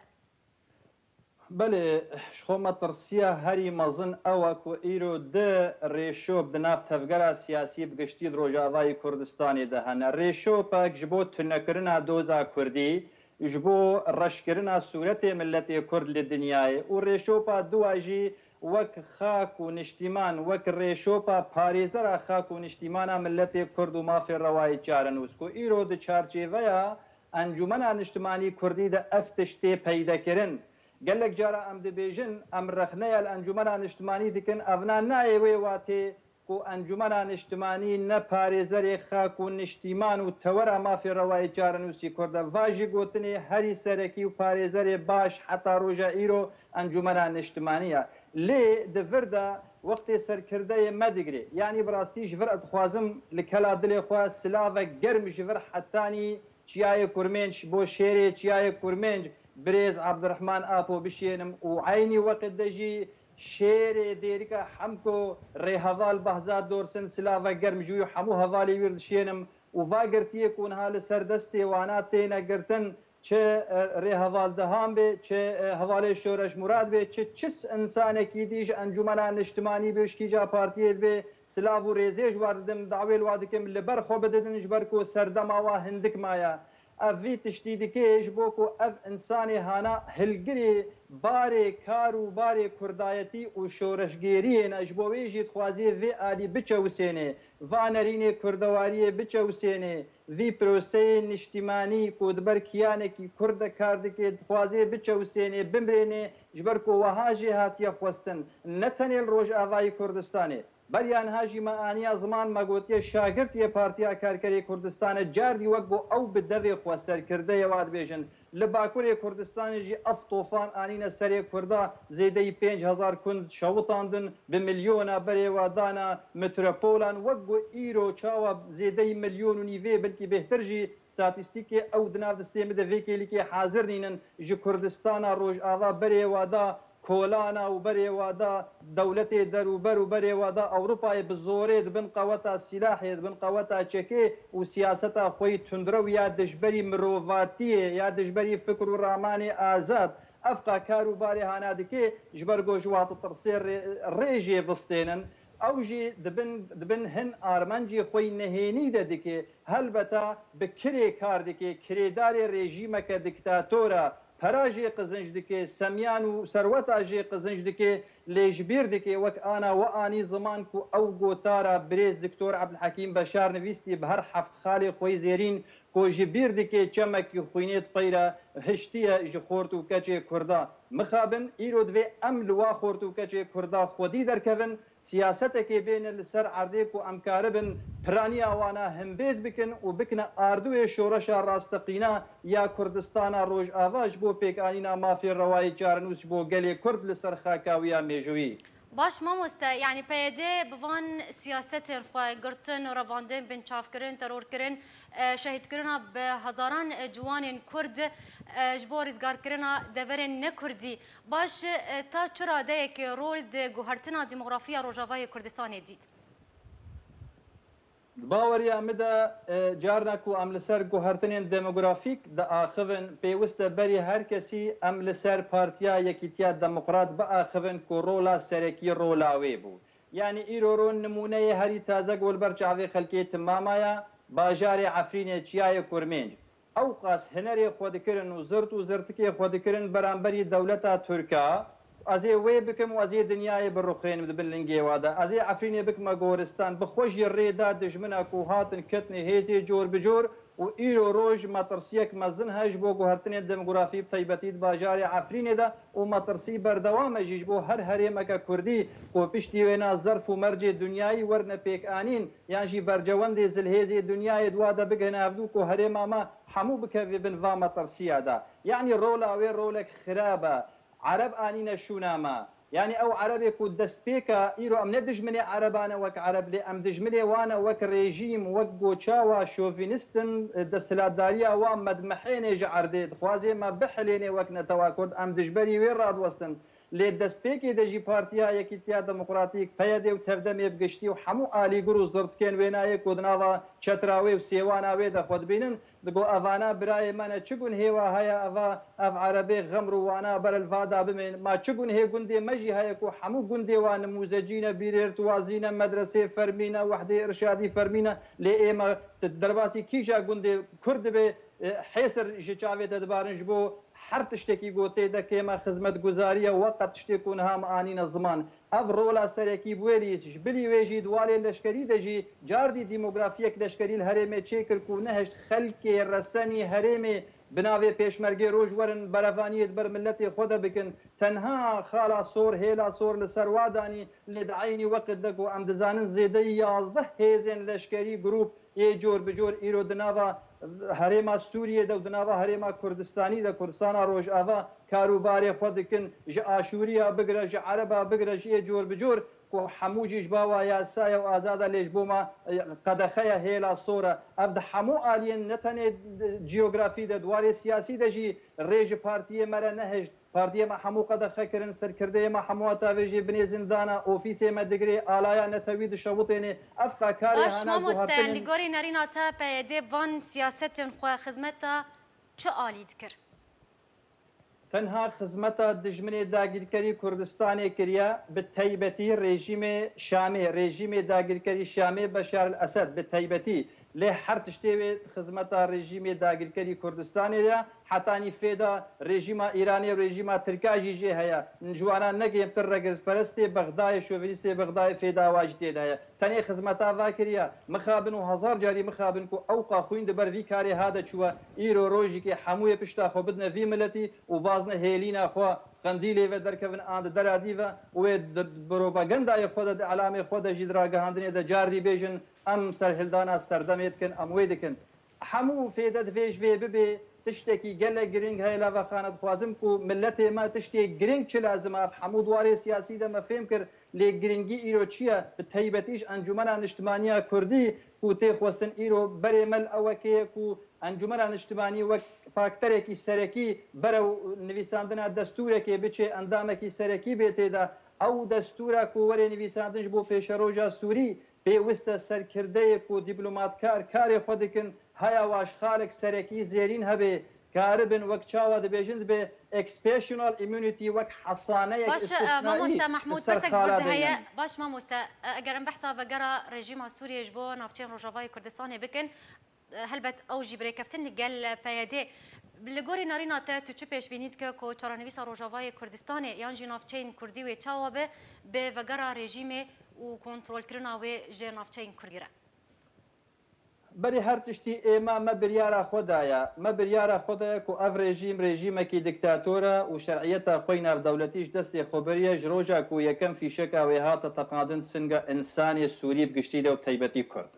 Belê, ji xwe metirsiya herî mezin ew e ku îro du rêşop di nav tevgera siyasî bi giştî di Rojavayê Kurdistanê de hene. Rêşopek ji bo tunekirina doza kurdî, ji bo reşkirina sûretê miletê kurd li dinyayê û rêşopa dua jî wek xak û niştîman, wek rêşopa parêzera xak û niştîmana miletê kurd û mafê rewayê çarenûs ku îro di çarçêveya Encûmena Niştimanî Kurdî de ev tişt tê peyde kirin. Gelek cara em dibêjin, em rexneya li Encûmena Niştimanî dikin, evna nayê wê watê ku Encûmena Niştimanî ne parêzerê xak û niştîman û tewera mafê rewayê çarenûsî Kurd e. Va jî gotinê herî serekî û parêzerê baş heta roja îro Encûmena Niştimanî ye. Lê di vir de wextê serkirdeyê me digirê. Yanî bi rastî ji vir ez dixwazim li kela dilê xwe silavek germ ji vir hetanî Çiyayê Kurmênc, ji bo şêrê Çiyayê Kurmênc birêz Abdurrahman Apo bişiyênim û eynî weqit de jî şêrê Dêrika Hemko rêheval Behzat Dorsin, silavek germ ji wî û hemû hevalê wî re dişiyênim û va girtiyê ku niha li ser destê wana têne girtin, çi, e, rêhevaldihan bê, çi, e, hevalê Şoreş Murad bê, çi, çi s-, insanekî dî ji Encûmena Niştimanî bê, ji kîja partiyê dibê, silav û rêzê ji wan didim, dawê li wan dikim, li ber xwe bididin, ji ber ku serdema wan hindik maye. Ev vî tiştî dike ji bo ku ev insanê hana hilgirê barê kar û barê kurdayetî û şoreşgêriyê ne, ji bo wê jî dixwazê vê alî biçewisênê, va nerînê kurdewariyê biçewisênê, vî proseyê niştîmanî ku di ber kiyanekî kurd de kar dike, dixwazê biçewisênê, bimirênê, ji ber ku wiha jê hatiye xwestin, ne tenê li Rojavayê Kurdistanê. Beriya niha jî me aniya ziman, me gotiye şagirt yê Partiya Karkerê Kurdistanê, cardî wek ku ew bi devê xwe serkirdeyê wa dibêjin. Li Bakurê Kurdistanê jî ev tofan anîne serê Kurda, zêdeyî pênc hezar Kurd şewitandin, bi milyona berê wa dana metropolan, wek ku îro çawa zêdeyî milyon û nîvê, belkî bêhtir jî, statîstîkê ew di nav destê min de vê kêlîkê hazir nînin, ji Kurdistana Rojava berê wa da kolana û berê wa da dewletê derûber û berê wa da Ewropayê bi zorê di bin qeweta sîlahê, di bin qeweta çekê û siyaseta xwe yî tundrew ya dijberî mirovatiyê, ya dijberî fikr û ramanê azad, ev qa kar û barê hana dike, ji ber ku ji wa ditirsê rê-, rê jê bistênin. Ew jî di bin, di bin hin armancê xwe yî nehênî de dike. Helbeta bi kirê kar dike, kirêdarê rejîmeke diktator e, pera jê qizinc dike, semiyan û serweta jê qizinc dike, lê ji bîr dike, wek ana we anî ziman ku ew gotara birêz Doktor Ebdulhekîm Beşar nivîstî bi her heft xalê xwe yî zêrîn, ku ji bîr dike çemekî xwînê diqeyre, hiştiye ji xort û keçê Kurda. Mixabin, îro divê em li wa xort û keçê Kurda xwedî derkevin, siyasetekê bêne li ser erdê ku em karibin piraniya wana himbêz bikin û bikine ardûyê şoreşa rasteqîna ya Kurdistana Rojava ji bo pêkanîna mafê rewayê çarenûs ji bo gelê Kurd li ser xaka wî ya mêjûyî. Baş mamoste, yanî P Y D bi van siyasetên xwe girtin, revandin, binçavkirin, terorkirin, e, şehîdkirina bi hezaran, e, ciwanên Kurd, e, ji bo rîzgarkirina deverên ne Kurdî. Baş, e, ta çi radeyekê rol di guhertina demografiya Rojavayê Kurdistanê dît? Di baweriya min de, e, carna ku em li ser guhertinên demografîk diaxivin, pêwist e berî her kesî em li ser Partiya Yekîtiya Demokrat biaxivin ku rola serekî rola wê bû. Yanî îro ro nimûneyê herî taze ku li ber çavê xelkê timama ye, bajarê Efrînê Çiyayê Kurmênc. Ewqas hinerê xwe dikirin û zirt û zirtikê xwe dikirin beramberî dewleta Tirka, ez ê wê bikim û ez ê dinyayê birixwênim di bin lingê wa de. Ez ê Efrînê bikime goristan. Bi xwe jî rê da dijmina ku hatin ketinê hêzê cor bi cor û îro roj metirsiyek mezin he ji bo guhertinên demografî bi taybetî di bajarê Efrînê de û metirsî berdewam e jî ji bo her herêmeke kurdî ku piştî wêna zerf û mercê dinyayî werine pêkanîn, yan jî bercewendê zilhêzê dinyayê di wa de bigihine hevdû ku herêma me hemû bikeve bin va metirsiya de. Yanî rola wê rolek xirab e. Ereb anîne şûna me. Yanî ew Erebê ku destpêka îro em ne dijminê Ereban e wek Ereb, lê em dijminê wan e wek rejîm, wek goça wa şovînist in, desthilatdariya wan me dimihênê ji erdê, dixwazê me bihilênê wek netewa Kurd, em dijberî wê radiwestin. Lê destpêkê de jî Partiya Yekîtiya Demokratîk, P Y D û Tevdemê bi giştî û hemû alîgir û zirtikên wênayê ku di nava çetira wê û sêwana wê de xwe dibînin, digo, evana birayê me ne, çi gunhê wa heye eva, ev Erebê xemr û wana ber li va da bimên? Ma çi gunhê gundê me jî heye ku hemû gundê wa nimûzecî ne, bîrêrtiwazî ne, medresê fermî ne, wehdê irşadî fermî ne, lê ê me, tu derbasî kîja gundê Kurd dibê, e, hêsir ji çavê te dibarin ji bo her tiştekî ku tê de kêm e xizmetguzarî ye, weqe tiştê ku niha me anîne ziman. Ev rola serekî bi wê lîst, ji bilî wê jî di walê leşkerî de jî cardî demografiyek leşkerî li herêmê çêkir ku nehişt xelkê resenî herêmê bi navê pêşmergê roj werin berevaniyê di ber miletê xwe de bikin. Tenha xala sor, hêla sor li ser wa danî, lê di eynî weqit de ku em dizanin zêdeyî yazdeh hêzên leşkerî, grûp, yê cor bi cor îro di nava herêma Sûriyê de û di nava herêma Kurdistanî de, Kurdistana Rojava, karûbarê xwe dikin, ji Aşûriya bigire, ji Ereba bigire, ji yê cor bi cor, ku hemû jî ji bawa yasaya û azada lê ji bo me, e, qedexe ye, hêla sor e. Ev di hemû aliyên ne tenê, e, ciyografî de, di warê siyasî de jî rê ji partiyê me re nehişt. Partiyê me hemû qedexe kirin, serkirdeyê me hemû heta vê jî binê zindana, ofîsê me digirê, alaya netewî dişewitênê. Ev qa karê Baş, hana mamoste, guhertinên li gorî nerîna te P Y D van siyasetên xwe xizmeta çi alî dikir? Tenha xizmeta dijminê dagîrkerî Kurdistanê kiriye, bi teybetî rejîmê Şamê, rejîmê dagîrkerî Şamê Beşar el Esed bi teybetî. Lê her tiştê wê xizmeta rejîmê dagîrkerî Kurdistanê de, hetanî fêda rejîma Îranê û rejîma Tirka jî jê heye. Ji wana ne kêmtir regirperestê Bexdayê, şovinîstê Bexdayê fêda wa jî tê de heye. Tenê xizmeta va kiriye. Mixabin û hezar carî mixabin ku ewqa xwîn di ber vî karê ha de çûwe, îro rojîkê hemûyê pişta xwe bidine vî miletî û bazne hêlîna xwe, qendîlê ve derkevin an di dera dî ve û wê di propagandayê xwe de, di elamê xwe de jî, di ragihandinê de cardî bêjin, em serhildana serdemê dikin, em wê dikin. Hemû fêde divê ji vê bibê tiştekî gelek giring heye, lava xane dixwazim ku miletê me tiştê giring çi lazim e, ev hemû di warê siyasî de me fêm kir, lê giringî îro çi ye? Bi teybetî ji Encûmena Niştimanî ya Kurdî ku tê xwestin, îro berê me li ewekê ye ku Encûmena Niştimanî wek faktorekî serekî berew nivîsandina destûrekê biçe, endamekî serekî bê tê de. Ew destûra ku were nivîsandin ji bo pêşeroja Sûrî, pêwist e serkirdeyê ku dîplomatkar karê xwe dikin, haya waşxalek serekî zêrîn hebe, karibin, wek çawa dibêjin, dibe exceptional immunity, wek hesaneyek Baş, e, istisnaî mamoste Mehmûd, ser pirsek xala bûrde heye. Dênin. Baş mamoste, e, eger em behsa vegera rejîma Sûriyê ji bo navçeyên Rojavayê Kurdistanê bikin, e, helbet ew jî bi rêkeftin li gel P Y D. Li gorî nerîna te, tu çi pêşbînî dike ku çarenivîsa Rojavayê Kurdistanê yan jî navçeyên Kurdî wê çawa be, bi vegera rejîmê û kontrolkirina wê ji navçeyên Kurdî re? Berî her tiştî êma me biryara xwe daye. Me biryara xwe daye ku ev rejîm, rejîmekî diktator e û şer'iyeta xwe yî navdewletî ji destê xwe biriye, ji roja ku yekem fîşeka wê hate teqandin singa însanê Sûrî bi giştî de û bi teybetî Kurd.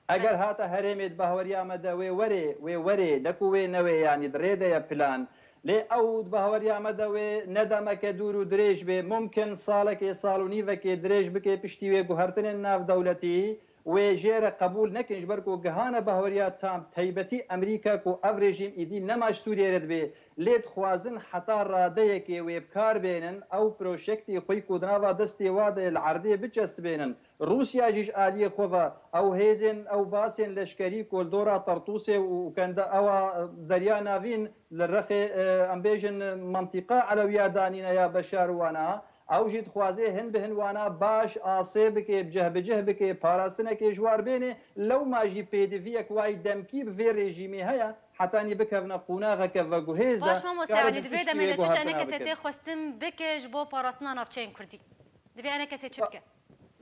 Eger hate herêmê, di bahweriya me de wê werê, wê werê, ne ku wê newê, yanî di rê de ye plan. Lê ew di bahweriya me de wê ne demeke dûr û dirêj bê, mumkin salekê, sal û nîvekê dirêj bike piştî wê guhertinên navdewletî, wê jê re qebûl nekin, ji ber ku gihane bahweriya tam, teybetî Amerîka, ku ev rejîm îdî nema ji Sûriyê re dibê, lê dixwazin heta radeyekê wê bi kar bênin, ew projektê xwe yî ku di nava destê wa de ye li erdê biçesibênin. Rûsya jî ji aliyê xwe ve ew hêzên, ew basên leşkerî ku li dora Tertûsê û kenda ewa Derya Navîn li rexê, e, em bêjin, mintîqa Elewiya danîne ya Beşar û wana, ew jî dixwaze hin bi hin wana baş asê bike, bi cih bi cih bike, parastinekê ji war bêne, lewma jî pêdiviyek wayî demkî bi vê rejîmê heye, hetanî bikevne qonaxeke veguhêz de, Baş mamoste, kare yanî bin di vê piştî demê wê de çi ji guhertina enekesê bikin. Tê xwestin bike ji bo parastina navçeyên Kurdî? Divê enekesê çi bike?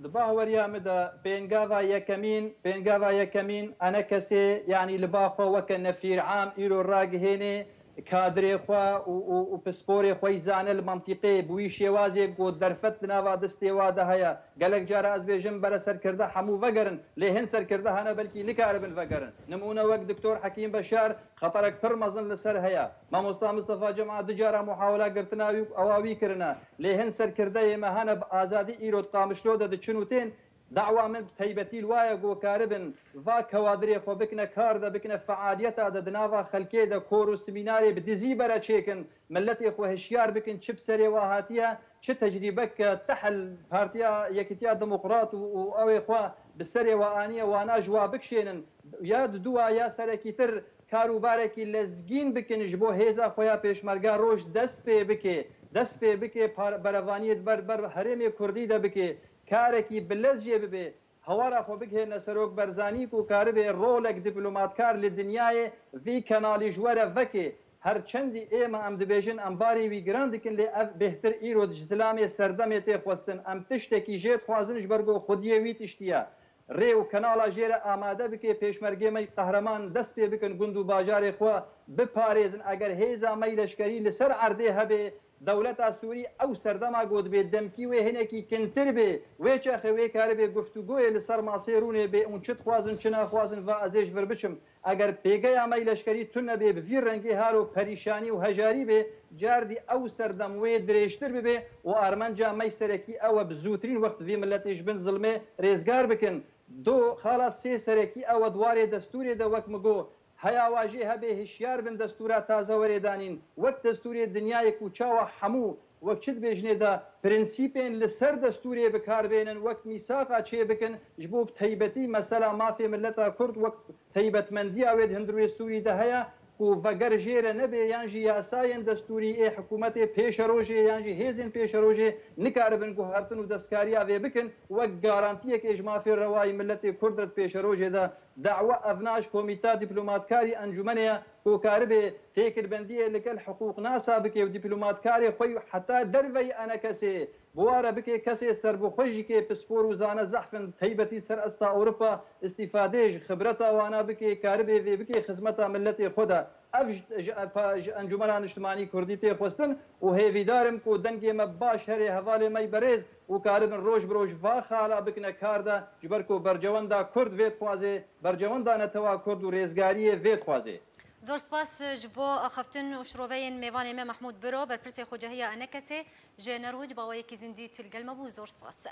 Di bahweriya min de pêngava yekemîn, pêngava yekemîn, enekesê, yanî li ba xwe weke nefîr am îro ragihênê, kadirê xwe û, û, û pisporê xwe yî zane li mantîqê, bi wî şêwazê ku derfet di nava destê wa de heye. Gelek cara ez bêjim, bere serkirde hemû vegerin, lê hin serkirde hene belkî nikaribin vegerin. Nimûne wek Doktor Hekîm Beşar, xeterek pir mezin li ser heye. Mamosta Mistefa Cema du cara muhawela girtina wî û ewa wî kirine. Lê hin serkirdeyê me hene bi azadî îro di Qamişlo de diçin û tên. Dawa min bi teybetî li wa ye ku karibin va kewadirê xwe bikine kar de, bikine fealiyeta de, di nava xelkê de kor û semînarê bi dizî bere çêkin, miletê xwe hişyar bikin, çi bi serê wa hatiye, çi tecrîbeke tehil Partiya Yekîtiya Demokrat û, û ew ê xwe bi serê wa aniye, wana ji wa bikişênin. Ya diduwa ya serekîtir, karûbarekî lezgîn bikin ji bo hêza xwe ya pêşmerga roj dest pê bike, dest pê bike par-, berevaniyê di ber, ber herêmê Kurdî de bike, karekî bi lez jê bibe, hewara xwe bigihêrine Serok Berzanî ku karibe rolek dîplomatkar li dinyayê vî kenalî ji we re veke. Her çendî ême em dibêjin em barê wî giran dikin, lê ev bêhtir îro ji zilamê serdemê tê xwestin. Em tiştekî jê dixwazin ji ber ku xwediyê wî tiştî ye. Rê û kenala jê re amade bike, pêşmergê me qehreman dest pê bikin, gund û bajarê xwe biparêzin. Eger hêza me yî leşkerî li ser erdê hebe, dewleta Sûrî ew serdema ku dibê demkî wê hinekî kintir bê, wê çaxê wê karibê guftûgoyê li ser masê rûnê bê û çi dixwazin, çi naxwazin, va ez ê ji vir biçim. Eger pêgeya me yî leşkerî tune bê, bi vî rengî halo perîşanî û hejarî bê, cardî ew serdem wê dirêjtir bibe û armanca me yî serekî ew e bi zûtirîn wext vî miletê ji bin zilmê rêzgar bikin. Do, xala sê serekî ew e di warê destûrê de, wek min got, heya wa jê hebe hişyar bin destûra taze were danîn, wek destûrê dinyayê ku çawa hemû, wek çi dibêjinê de, prensîpên li ser destûrê bi kar bênin, wek mîsaqa çê bikin, ji bo bi teybetî mesela mafê mileta Kurd wek teybetmendiya wê di hundirê Sûrî de heye, Ku veger jê re nebe yan jî yasayên destûrî ê hikûmetê pêşerojê yan jî hêzên pêşerojê nikaribin guhertin û destkariya vê bikin, wek garantiyekê ji mafê rewayî miletê Kurd re di pêşerojê de dawa evna ji Komîta Dîplomatkarî Encûmenê ye ku karibe têkilbendiyê li gel hiqûqnasa bike û dîplomatkarê xwe û heta derveyî enekesê bi wa re bike, kesê serbixwe jî kê pispor û zane zehf in, teybetî ser esta Ewropa, îstîfadê ji xibreta wana bike, karibê vê bike xizmeta miletê xwe de. Ev ji, ji, pa, ji Encûmena Niştimanî Kurdî tê xwestin û hêvîdar im ku dengê me baş herê hevalê me yî berêz û karibin roj bi roj va xala bikine kar de, ji ber ku bercewenda Kurd vê dixwaze, bercewenda netewa Kurd û rêzgariyê vê dixwaze. Zor spas ji bo axaftin û şiroveyên mêvanê me Mehmûd Biro, berpirsê Xocehiya Enekesê ji Nerwij, bi awayekî zindî tu li gel me bû. Zor spas.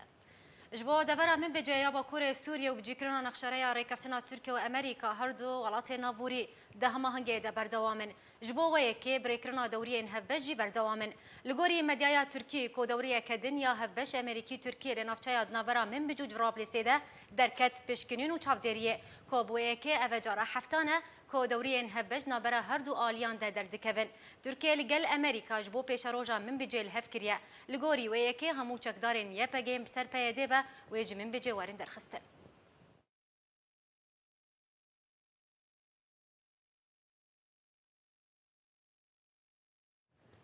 Ji bo devera Minbicê ya Bakurê Sûriyê û bicîkirina nexşereya rêkeftina Tirkiye û Amerîka, her du welatên navborî di hemahengiyê de berdewam in. Ji bo wê yekê birêkirina dewriyên hevbeş jî berdewam in. Li gorî medyaya Tirkî, ku dewriyeke din ya hevbeş Amerîkî-Tirkî li navçeya di navbera Minbic û Cirablêsê de derket pişkinîn û çavdêriyê, ku bi wê yekê ev e cara heftan e ku dewriyên hevbeş navbera her du aliyan de derdikevin. Tirkiye li gel Amerîka ji bo pêşeroja Minbicê li hev kiriye. Li gorî wê yekê hemû çekdarên Y P G'ên bi ser P Y D'ê ve wê ji Minbicê werin derxistin.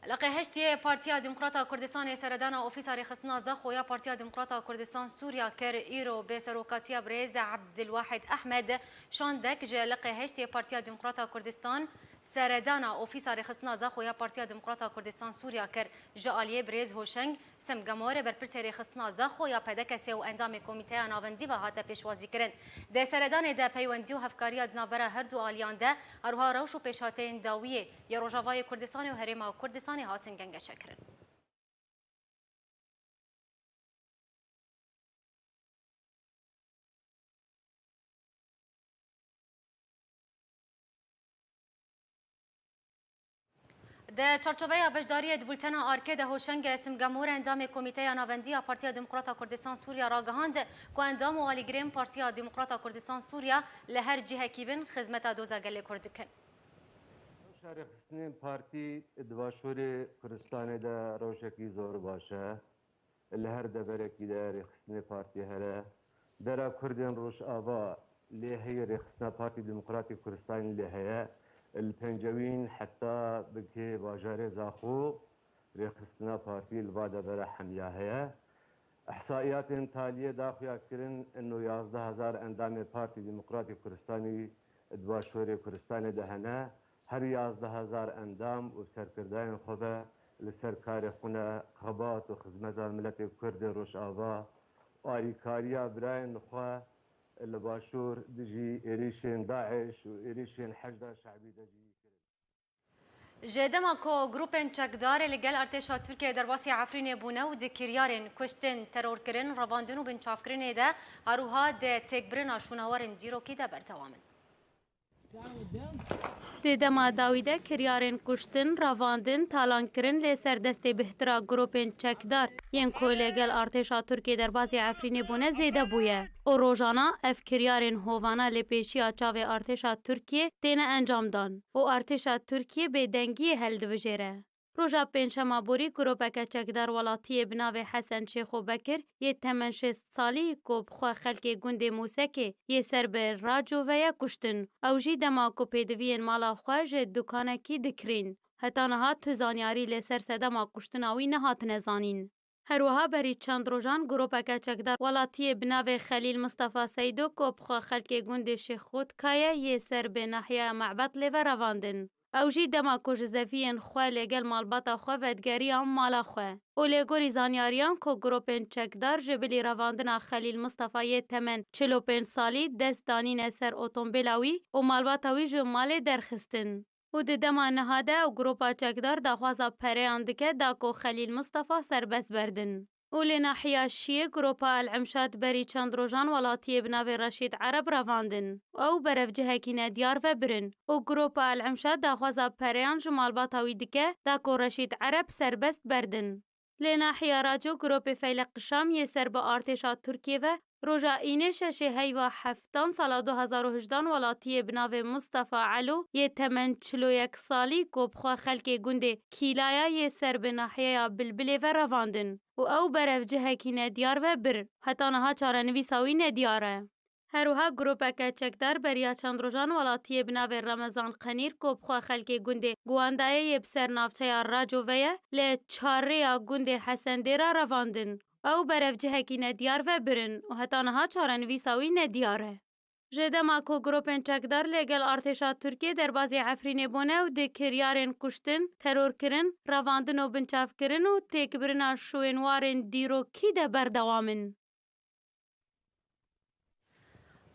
Leqê heştê Partiya Demokrata Kurdistanê seredana Ofîsa Rêxistina Zaxo ya Partiya Demokrata Kurdistan Sûriya kir. Îro bi serokatiya birêz Abdilwahid Ahmed, şandek ji leqê heştê Partiya Demokrata Kurdistan seredana Ofîsa Rêxistina Zaxo ya Partiya Demokrata Kurdistan Sûriya kir. Ji aliyê birêz Hoşeng Semgamorê berpirsê rêxistina Zaxo ya P D K S ê û endamê Komîteya Navendî ve hate pêşwazîkirin. Di seredanê de peywendî û hevkariya di navbera her du aliyan de, her wiha rewş û pêşhateyên dawiyê ya Rojavayê Kurdistanê û Herêma Kurdistanê hatin gengeşekirin. Di çarçoveya beşdariyê di bultena Arkê de Hoşenge Simgamor endamê Komîteya Navendî ya Partiya Demokrata Kurdistan Sûriya ragihand ku endam û alîgirên Partiya Demokrata Kurdistan Sûriya li her cihekî bin xizmeta doza gelê Kurd dikin. Rewşa rêxistinên partî di Başûrê Kurdistanê de rewşekî zor baş e. Li her deverekî de rêxistinê partî here. Dera Kurdên Rojava lê heye, rêxistina Partî Demokratîk Kurdistanê lê heye. Li Pencewîn heta bigihê bajarê Zaxo rêxistina partî li va devera hemiya heye. Îhsaiyatên taliyê daxuya kirin, ino yazdeh hezar endamê Partî Demokratîk Kurdistanî di Başûrê Kurdistanê de hene. Her yazdeh hezar endam û serkirdayên xwe ve li ser karê xwe ne, xebat û xizmeta miletê Kurd ê Rojava û alîkariya birayên xwe li Başûr dijî êrîşên DAIŞ û êrîşên Heşda Şebî de jî kirin. Ji dema ku grûpên çekdar li gel artêşa Tirkiyê derbasî Efrînê bûne û di kiryarên kuştin, terorkirin, revandin û binçavkirinê de, her wiha di têkbirina şûnawarên dîrokî de berdewam in. Di dema dawî de kiryarên kuştin, revandin, talankirin lê ser destê bêhtir a grûpên çekdar yên ku lê gel artêşa Tirkiyê derbasî Efrînê bûne zêde bûye û rojana ev kiryarên hovana li pêşiya çavê artêşa Tirkiyê têne encamdan û artêşa Tirkiyê bêdengiyê hildibijêre. Roja pêncşema borî grûpeke çekdar welatiyê bi navê Hesen Şêxo Bekir yê temen şêst salî ku bi xwe xelkê gundê Mûsekê yê ser bi Raco ve ye kuştin. Ew jî dema ku pêdiviyên mala xwe ji dukanekî dikirîn, heta niha tu zanyarî li ser sedema kuştina wî nehatine zanîn. Her wiha berî çend rojan grûpeke çekdar welatiyê bi navê Xelîl Mistefa Seydo ku bi xwe xelkê gundê Şêxotka ye yê ser bi nahiyeya Mehbetlê ve revandin. Ew jî dema ku ji zeviyên xwe lê gel malbata xwe vedigeriya mala xwe û lê gorî zanyariyan ku grûpên çekdar ji bilî revandina Xelîl Mistefa yê temen çil û pênc salî dest danîne ser otombêla wî û malbata wî ji malê derxistin. Û di dema niha de ew grûpa çekdar daxwaza pereyan dike da ku Xelîl Mistefa serbest berdin. Û li nahiya Şiyê grûpa El Emşad berî çend rojan welatiyê bi navê Reşîd Ereb revandin û ew berevcihekî nediyar ve birin û grûpa El Emşad daxwaza pereyan ji malbata wî dike da ku Reşîd Ereb serbest berdin. Li nahiya Raco, Gropê Feyleq Şam yê ser bi artêşa Tirkiyê ve roja Înê şeşê heyva heftan sala du hezar û hejdan welatiyê bi navê Mustafa Elo yê temen çil û yek salî ku bi xwe xelkê gundê Kîlaya yê ser bi nahiyeya Bilbilê ve revandin û ew berev cihekî nediyar ve bir. Heta niha çarenivîsa wî nediyar e. Her wiha gropeke çekdar beriya çend rojan welatiyê bi navê Remezan Qenîr ku bi xwe xelkê gundê Guwandayê yê bi ser navçeya Raco ve ye, li çarrêya gundê Hesendê re revandin. Ew berev cihekî nediyar ve birin û heta niha çarenivîsa wî nediyar e. Ji dema ku gropên çekdar lê gel artêşa Tirkiyê derbazî Efrînê bûne û di kiryarên kuştin, terorkirin, revandin û binçavkirin û têkbirina şûên warên dîrokî de berdewam in.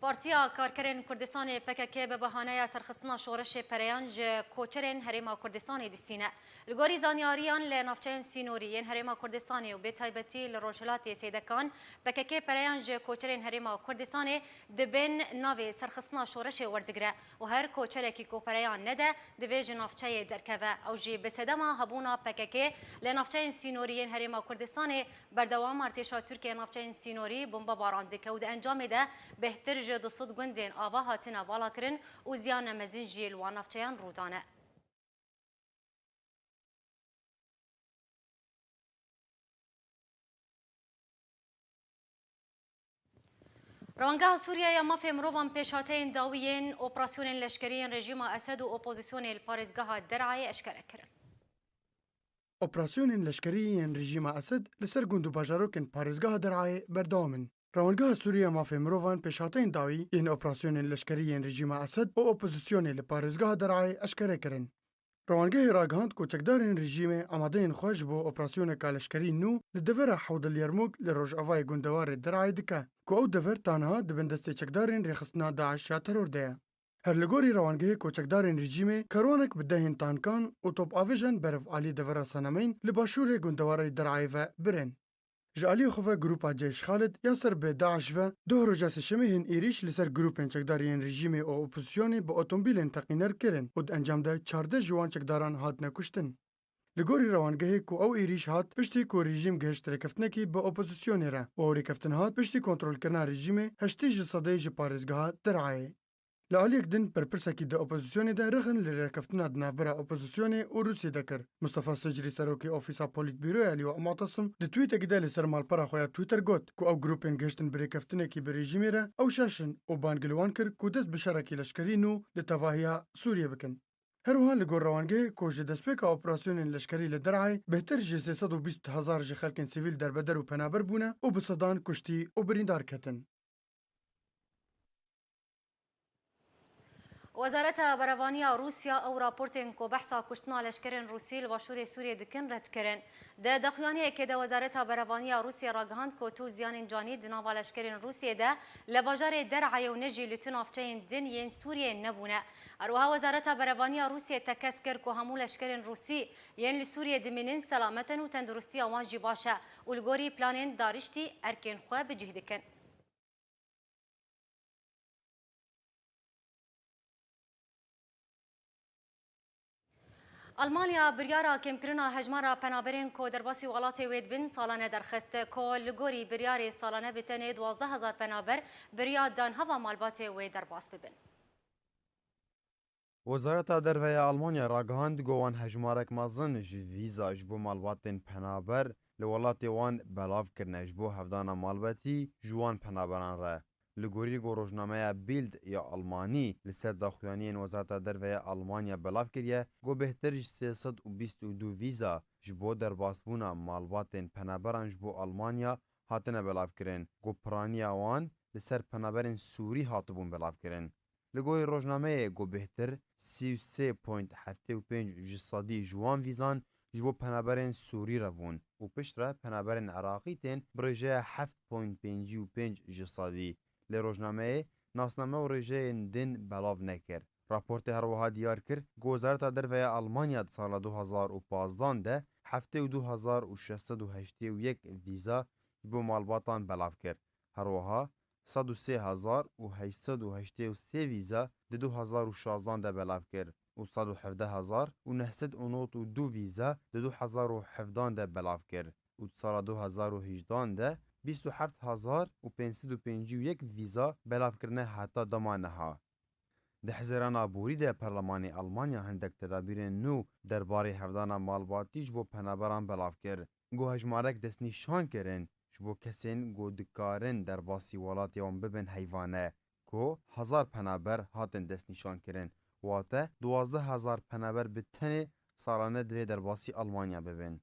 Partiya Karkerên Kurdistanê, P K K, bi bahaneya serxistina şoreşê pereyan ji koçerên Herêma Kurdistanê distîne. Li gorî zanyariyan, li navçeyên sînorî yên Herêma Kurdistanê û bê taybetî li Rojhilatê Sêdekan, P K K pereyan ji koçerên Herêma Kurdistanê di bin navê serxistina şoreşê werdigire û her koçerekî ku pereyan nede, divê ji navçeyê derkeve. Ew jî bi sedema hebûna P K K li navçeyên sînorî yên Herêma Kurdistanê berdewam artêşa Tirkiyê navçeyên sînorî bombebaran dike û di encamê de bêhtir ji du sed gundên ava hatine valakirin û ziyane mezin jî li wan navçeyan rû dane. Rewangeha Sûriye ya Mafê Mirovan pêşhateyên dawî yên operasyonên leşkerî yên rejîma Esed û opozisyonê li parêzgeha Derayê eşkere kirin. Operasyonên leşkerî yên rejîma Esed li ser gund û bajarokên parêzgeha Derayê berdewam in. Rewangeha Sûriye ya Mafê Mirovan pêşhateyên dawî yên operasyonên leşkerî yên rejîma Esed û opozisyonê li parêzgeha Derayê eşkere kirin. Rewangehê ragihand ku çekdarên rejîmê amadeyên xwe ji bo operasyoneka leşkerî nû li devera Hewdil Yermûk li rojavayê gundewarê Derayê dike, ku ew dever ta niha di bin destê çekdarên rêxistina DAIŞ ya teror de ye. Her li gorî rewangehê ku çekdarên rejîmê karwanek bi dehên tankan û topavêjan berev alî devera Senemeyn li başûrê gundewarê Derayê ve birin. Ji aliyê xwe ve grûpa Ceyş Xalid ya ser bi DAIŞ ve doh roja sêşemê hin êrîş li ser grûpên çekdar yên rejîmê û opozîsyonê bi otomobîlên teqîner kirin û di encam de çardeh ji wan çekdaran hatine kuştin. Li gorî rewangehê ku ew êrîş hat piştî ku rejîm gihişt rêkeftinekî bi opozîsyonê re û ew rêkeftin hat piştî kontrolkirina rejîmê heştê ji sedê ji parêzgeha Derayê. Li aliyek din, berpirsekî di opozîsyonê de rixin li rêkeftina di navbera opozîsyonê û Rûsiyê de kir. Mustafa Sicrî, serokê Ofîsa Polîtbîroya Lîwa Mu'tasim, di twîtekî de li ser malpera xwe ya Twitter got ku ew grûpên gihiştin bi rêkeftinekî bi rejîmê re ew şaş in û bang li wan kir ku dest bi şerekî leşkerî nû li tevahiya Sûriyê bikin. Her wiha li gor rewangehê ku ji destpêka operasyonên leşkerî li Derayê bêhtir ji sê sed û bîst hezar ji xelkên sivîl derbeder û penaber bûne û bi sedan kuştî û birîndar ketin. Wezareta Berevaniya Rûsya ew raportên ku behsa kuştina leşkerên Rûsî li başûrê Sûriyê dikin red kirin. Di daxuyaniyekê de Wezareta Berevaniya Rûsya ragihand ku tu ziyanên canî di nava leşkerên Rûsiyê de li bajarê Derayê û ne jî li tu navçeyên din yên Sûriyê nebûne. Her wiha Wezareta Berevaniya Rûsya tekez kir ku hemû leşkerên Rûsî yên li Sûriyê dimînin selamet in û tenduristiya wan jî baş e û li gorî planên dariştî erkên xwe bi cih dikin. Almanya biryara kêmkirina hejmara penaberên ku derbasî welatê wê dibin salane derxist, ku li gorî biryarê salane bi tenê duwazdeh hezar penaber bi riya danheva malbatê wê derbas bibin. Wezareta Derve ya Almanya ragihand ku wan hejmarek mezin ji vîza ji bo malbatên penaber li welatê wan belav kirine ji bo hevdana malbatî ji wan penaberan re. Li gorî ku rojnameya Bild ya Almanî li ser daxuyaniyên Wezareta Derve ya Almanya belav kiriye, ku bêhtir ji sê sed û bîst û du vîza ji bo derbasbûna malbatên penaberan ji bo Almanya hatine belavkirin, ku piraniya wan li ser penaberên Sûrî hatibûn belavkirin. Li gorî rojnameyê, ku bêhtir sî û sê point heftê û pênc ji sedî ji wan vîzan ji bo penaberên Sûrî re bûn û piştre penaberên Iraqî tên bi rêjeya heft point pêncî û pênc ji sedî. Lê rojnameyê nasname û rêjeyên din belav nekir. Raportê her wiha diyar kir, ku Wezareta Derve ya Almanya di sala du hezar û pazdan de heftê û du hezar û şeş sed û heştê û yek vîza ji bo malbatan belav kir. Her wiha sed û sê hezar û heşt sed û heştê û sê vîza di du hezar û şazdan de belav kir û sed û hevdeh hezar û neh sed û nod û du vîza di du hezar û hevdan de belav kir. û di sala du hezar û hejdehan de bîst û heft hezar û pênc sed û pêncî û yek vîza belav kirine heta dema niha. Di Hezirana borî de Perlemanê Almanya hindek tedabîrên nû derbarê hevdana malbatî ji bo penaberan belav kir. Ku hejmarek destnîşan kirin ji bo kesên ku dikarin derbasî welatê wan bibin heyvane, ku hezar penaber hatin destnîşan kirin, wate duwazdeh hezar penaber bi tenê salane divê derbasî Almanya bibin.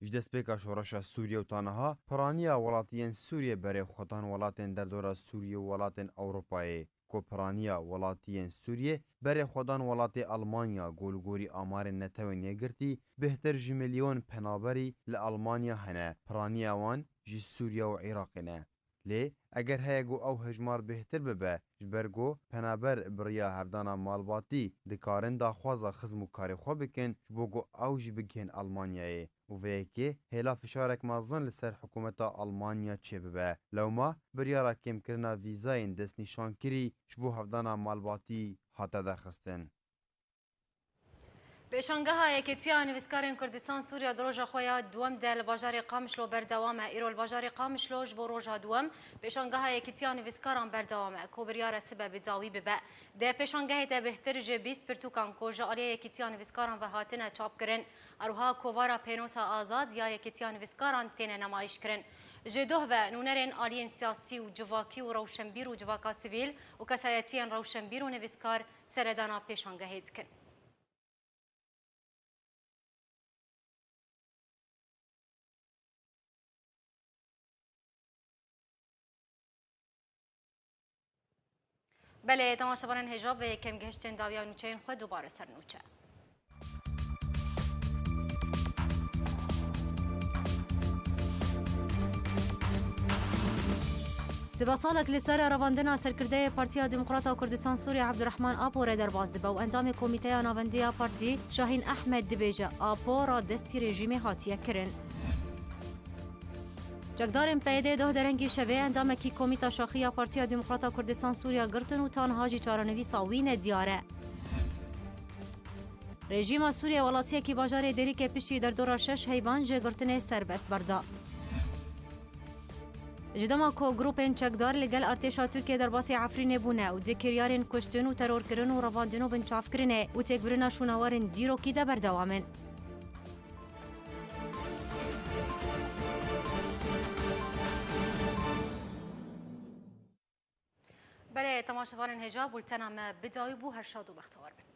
Ji destpêka şoreşa Sûriye û ta niha, piraniya welatiyên Sûriye berê xwedan welatên derdora Sûriye û welatên Ewropayê, ku piraniya welatiyên Sûriye berê xwedan welatê Almanya, ku li gorî amarên Netewên Yekgirtî bêhtir ji milyon penaberî li Almanya hene, piraniya wan ji Sûriye û Iraqê ne. Lê eger heye ku ew hejmar bêhtir bibe, ji ber ku penaber bi riya hevdana malbatî dikarin daxwaza xizm û karê xwe bikin, ji bo ku ew jî bigihên Almanyayê û vê yekê hêla fişarek mezin li ser hikûmeta Almanya çêbibe. Lewma biryara kêmkirina vîzayên destnîşankirî ji bo hevdana malbatî hate derxistin. Pêşangeha Yekîtiya Nivîskarên Kurdistan Sûriya di roja xwe ya duwem de li bajarê Qamişlo berdewam e. Îro li bajarê Qamişlo ji bo roja duwem pêşangeha Yekîtiya Nivîskaran berdewam e, ku biryar e sibe bi dawî bibe. Di pêşangehê de bêhtir ji bîst pirtûkan ku ji aliyê Yekîtiya Nivîskaran ve hatine çapkirin, her wiha kovara Pênosa Azad ya Yekîtiya Nivîskaran têne nemayîşkirin. Ji doh ve nûnerên aliyên siyasî û civakî û rewşenbîr û civaka sivîl û kesayetiyên rewşenbîr û nivîskar seredana pêşangehê dikin. Belê, temaşevanên hêja, vê yekem gihiştin dawiya nûçeyên xwe, dubare ser nûçe. Sibesalek li ser revandina serkirdeyê Partiya Demokrata Kurdistan Sûriye Abdurrahman Apo re derbas dibe û endamê Komîteya Navendî ya Partî Şahîn Ehmed dibêje, Apo radestî rejîmê hatiye kirin. Çekdarên P Y D doh derengî şevê endamekî Komîta Şaxî ya Partiya Demokrata Kurdistan Sûriye girtin û tanha jî çarenivîsa wî nediyar e. Rejîma Sûriye welatiyekî bajarê Dêrikê piştî derdora şeş heyvan ji girtinê serbest berda. Ji dema ku grûpên çekdar li gel artêşa Tirkiyê derbasî Efrînê bûne û di kiryarên kuştin û terorkirin û revandin û binçavkirinê û têkbirina şûnawarên dîrokî de berdewam in. Belê, temaşevanên hêja, bultena me bi dawî bû, her şad û bextewar bin.